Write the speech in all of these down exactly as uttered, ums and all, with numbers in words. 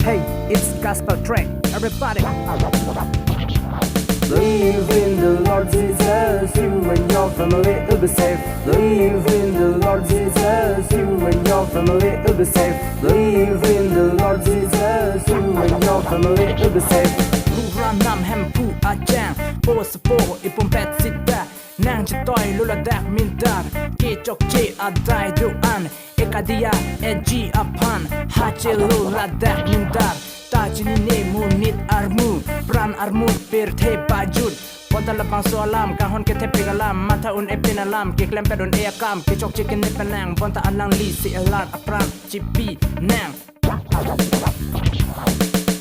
Hey, it's gospel track. Everybody. Believe in the Lord Jesus, you and your family will be saved. Believe in the Lord Jesus, you and your family will be saved. Believe in the Lord Jesus, you and your family will be saved. Rura nam Hemphu achang, po sepo ipum pet sita, nang chetoi lo ladak mintar, kechokche adai do-an, e kadia e ji aphan, ha chelo ladak mintar. Ta chinine monit armu, pran armu pirthe bajut. Bonta labangso alam, kanghon kethepik alam, matha un-e pin alam, keklempet un-e akam, kechokche kenep penang, bonta alanglisi alar apran chipi nang.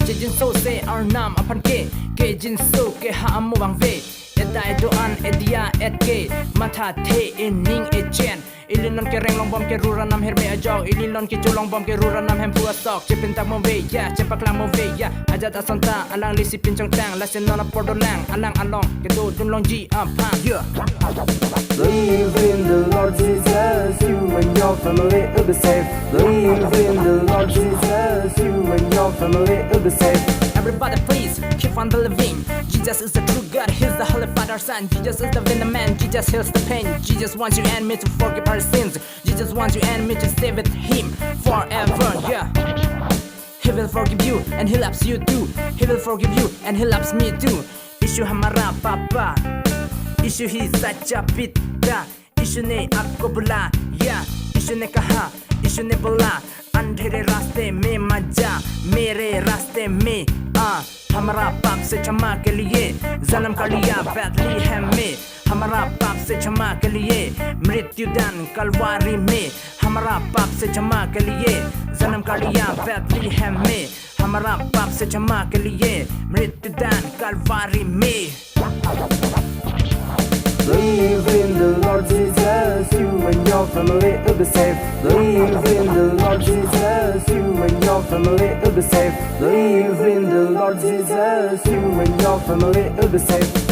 Chejinso se Arnam aphan ke, kejinso ke ha amo vangve. Edai do-an, edia et ke, matha the ening echen. Ili non kereng longbom ke rura nam herme ajok, ili non kecho longbom ke rura nam Hemphu asok. Chepintak mo ve ya, chepaklang mo ve ya, ajat asonta alanglisi pinchongtang, lasi non apor dolang, alang along kedo dun longji aphan. Yeah. Believe in the Lord Jesus, you and your family will be saved. Believe in the Lord Jesus, you and your family will be saved. Everybody please keep on believing. Jesus is the true God, he's the Holy Father's son. Jesus is the winner man, Jesus heals the pain. Jesus wants you and me to forgive our sins. Jesus wants you and me to stay with him forever, yeah. He will forgive you and he loves you too. He will forgive you and he loves me too. यीशु हमारा पापा, यीशु ही सच्चा पिता, यीशु ने आपको बुलाया, यीशु ने कहा, यीशु ने बोला, अंधेरे रास्ते में मत जा, मेरे रास्ते में आ। हमारा पाप से क्षमा के लिए जन्म कर लिया बैतलहम में, हमारा पाप से क्षमा के लिए मृत्युदान कलवारी में, हमारा पाप से क्षमा के लिए जन्म कर लिया बैतलहम में, हमारा पाप से क्षमा के लिए मृत्युदान कलवारी में। Believe in the Lord Jesus, you and your family will be saved. Believe in the Lord Jesus, you and your family will be saved. Believe in the Lord Jesus, you and your family will be saved.